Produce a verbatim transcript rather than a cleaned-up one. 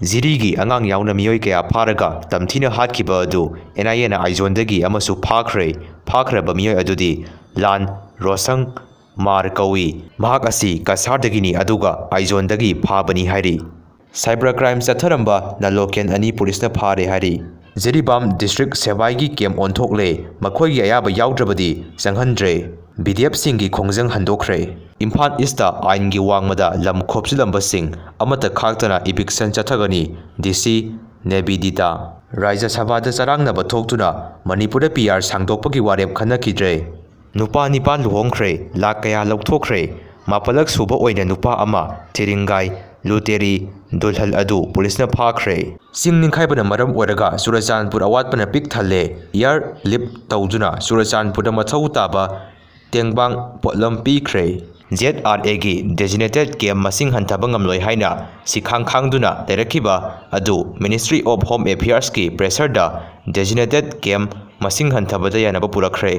ꯖꯤꯔꯤꯒꯤ ꯑꯉꯥꯡ ꯌꯥꯎꯅ ꯃꯤꯑꯣꯏ ꯀꯌꯥ ꯐꯥꯔꯒ ꯇꯝꯊꯤꯅ ꯍꯥꯠꯈꯤꯕ ꯑꯗꯨ ꯑꯦꯟ ꯑꯥꯏ ꯑꯦꯅ ꯑꯥꯏꯖꯣꯜꯗꯒꯤ ꯑꯃꯁꯨ ꯐꯥꯈ꯭ꯔꯦ꯫ ꯐꯥꯈ꯭ꯔꯕ ꯃꯤꯑꯣꯏ ꯑꯗꯨꯗꯤ ꯂꯥꯟ ꯔꯣꯁꯪ ꯃꯥꯔ ꯀꯧꯏ꯫ ꯃꯍꯥꯛ ꯑꯁꯤ ꯀꯁꯥꯔꯗꯒꯤꯅꯤ ꯑꯗꯨꯒ ꯑꯥꯏꯖꯣꯜꯗꯒꯤ ꯐꯥꯕꯅꯤ ꯍꯥꯏꯔꯤ꯫ ꯁꯥꯏꯕꯔ ꯀ꯭ꯔꯥꯏꯝ ꯆꯠꯊꯔꯝꯕ ꯅꯥꯂꯣꯀꯦꯟ ꯑꯅꯤ ꯄꯨꯂꯤꯁꯅ ꯐꯥꯔꯦ ꯍꯥꯏꯔꯤ꯫ ꯖꯤꯔꯤꯕꯥꯝ ꯗꯤꯁꯇ꯭ꯔꯤꯛ ꯁꯦꯋꯥꯏꯒꯤ ꯀꯦꯝ ꯑꯣꯟꯊꯣꯛꯂꯦ꯫ ꯃꯈꯣꯏꯒꯤ ꯑꯌꯥꯕ ꯌꯥꯎꯗ꯭ꯔꯕꯗꯤ ꯆꯪꯍꯟꯗ꯭ꯔꯦ꯫ ꯕꯤ ꯗꯤ ꯑꯦꯐꯁꯤꯡꯒꯤ ꯈꯣꯡꯖꯪ ꯍꯟꯗꯣꯛꯈ꯭ꯔꯦ꯫ ꯏꯝꯐꯥꯜ ꯏꯁꯇ ꯑꯥꯏꯟꯒꯤ ꯋꯥꯡꯃꯗ ꯂꯝ ꯈꯣꯞꯆꯤꯜꯂꯝꯕꯁꯤꯡ ꯑꯃꯠꯇ ꯈꯥꯛꯇꯅ ꯏꯚꯤꯛꯁꯟ ꯆꯠꯊꯒꯅꯤ, ꯗꯤ ꯁꯤ ꯅꯦꯕꯤꯗꯤꯇꯥ꯫ ꯔꯥꯖ꯭ꯌ ꯁꯚꯥꯗ ꯆꯔꯥꯡꯅꯕ ꯊꯣꯛꯇꯨꯅ ꯃꯅꯤꯄꯨꯔꯗ ꯄꯤ ꯑꯥꯔ ꯁꯥꯡꯗꯣꯛꯄꯒꯤ ꯋꯥꯔꯦꯞ ꯈꯟꯅꯈꯤꯗ꯭ꯔꯦ꯫ ꯅꯨꯄꯥ ꯅꯤꯄꯥꯟ ꯂꯨꯍꯣꯡꯈ꯭ꯔꯦ, ꯂꯥꯈ ꯀꯌꯥ ꯂꯧꯊꯣꯛꯈ꯭ꯔꯦ꯫ ꯃꯥꯄꯜꯂꯛ ꯁꯨꯕ ꯑꯣꯏꯅ ꯅꯨꯄꯥ ꯑꯃ ꯊꯤꯔꯤꯡꯒꯥꯏ ꯂꯨꯇꯦꯔꯤ ꯗꯨꯜꯍꯜ ꯑꯗꯨ ꯄꯨꯂꯤꯁꯅ ꯐꯥꯈ꯭ꯔꯦ꯫ ꯆꯤꯡ ꯅꯤꯡꯈꯥꯏꯕꯅ ꯃꯔꯝ ꯑꯣꯏꯔꯒ ꯆꯨꯔꯆꯥꯟꯄꯨꯔ ꯑꯋꯥꯠꯄꯅ ꯄꯤꯛ ꯊꯜꯂꯦ꯫ ꯏꯌꯥꯔ ꯂꯤꯐ ꯇꯧꯗꯨꯅ ꯆꯨꯔꯆꯥꯟꯄꯨꯔꯗ ꯃꯊꯧ ꯇꯥꯕ ꯇꯦꯡꯕꯥꯡ ꯄꯣꯠꯂꯝ ꯄꯤꯈ꯭ꯔꯦ꯫ ꯖꯦꯠ ꯑꯥꯔ ꯑꯦꯒꯤ ꯗꯦꯖꯤꯅꯦꯇꯦꯠ ꯀꯦꯝ ꯃꯁꯤꯡ ꯍꯟꯊꯕ ꯉꯝꯂꯣꯏ ꯍꯥꯏꯅ ꯁꯤꯈꯥꯡ ꯈꯥꯡꯗꯨꯅ ꯂꯩꯔꯛꯈꯤꯕ ꯑꯗꯨ Ministry of Home Affairsꯀꯤ ꯄ꯭ꯔꯦꯁꯔꯗ ꯗꯦꯖꯤꯅꯦꯇꯦꯠ ꯀꯦꯝ ꯃꯁꯤꯡ ꯍꯟꯊꯕꯗ ꯌꯥꯅꯕ ꯄꯨꯔꯛꯈ꯭ꯔꯦ꯫